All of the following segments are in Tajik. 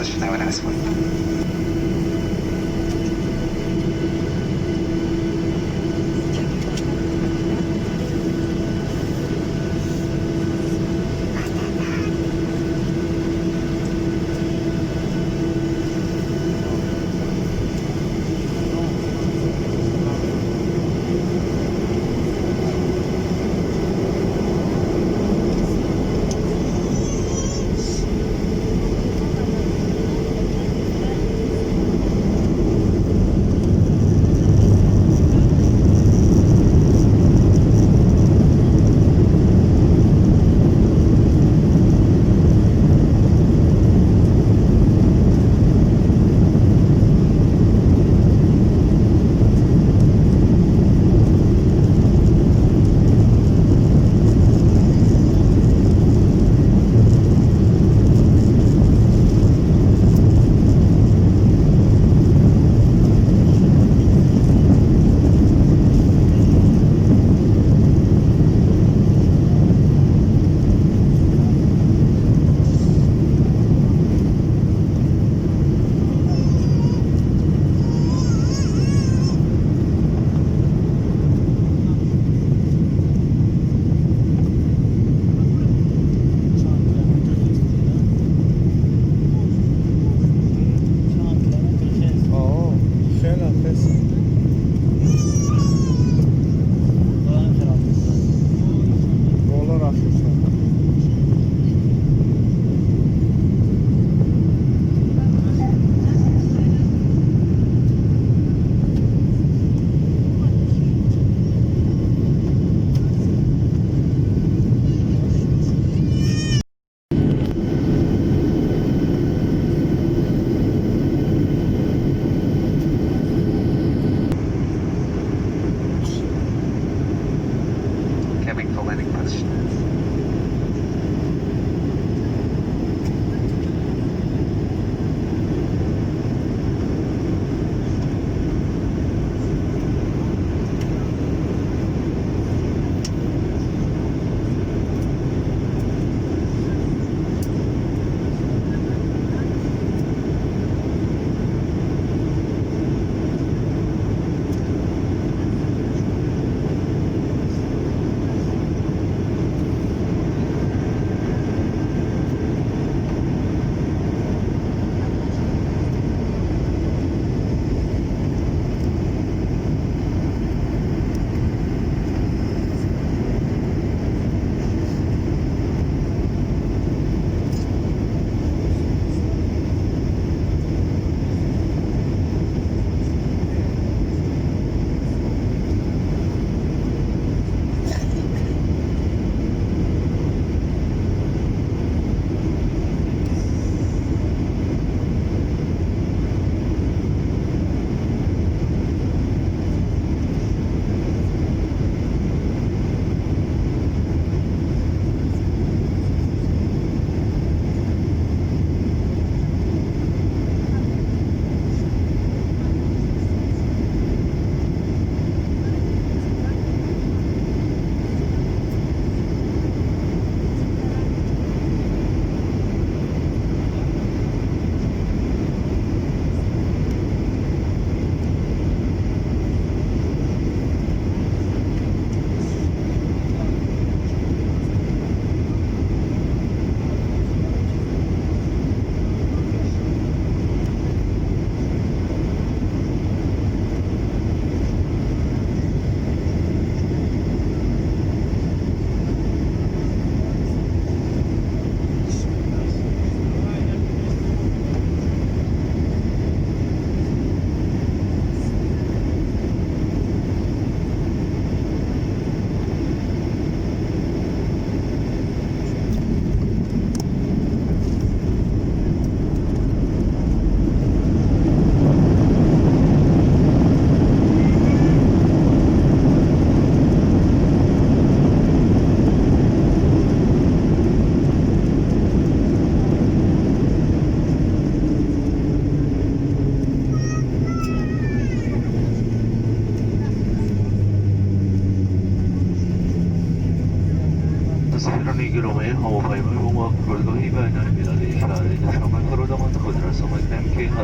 сарзаниши навин асфальт.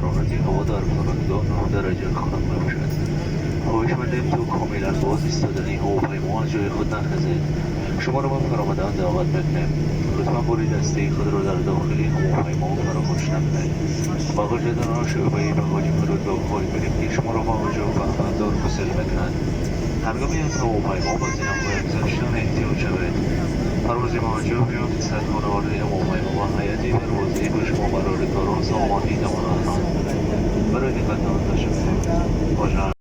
ҳарорати ҳаво дар фурудгоҳ 9 дараҷа хунук мебошад. Хоҳишмандем то комилан боз истодани ҳавопаймо аз ҷои худ нахезед. Шуморо ба фаромадан даъват мекунем. Лутфан бори дастии худро дар дохили ҳавопаймо фаромӯш накунед. Багажатонро шӯъбаи багажи фурудгоҳ хоҳед гирифт, ки шуморо багажро ба бандор гусел мекунад. Ҳангоми аз ҳавопаймо ба зинаҳоя гузаштан эҳтиёт шавед. Парвози мо анҷом ёфт. Сархонаварди ҳавопаймо ва ҳайати парвозӣ ба шумо барори кору саломатӣ таманно доранд. Барои диққатон ташаккур.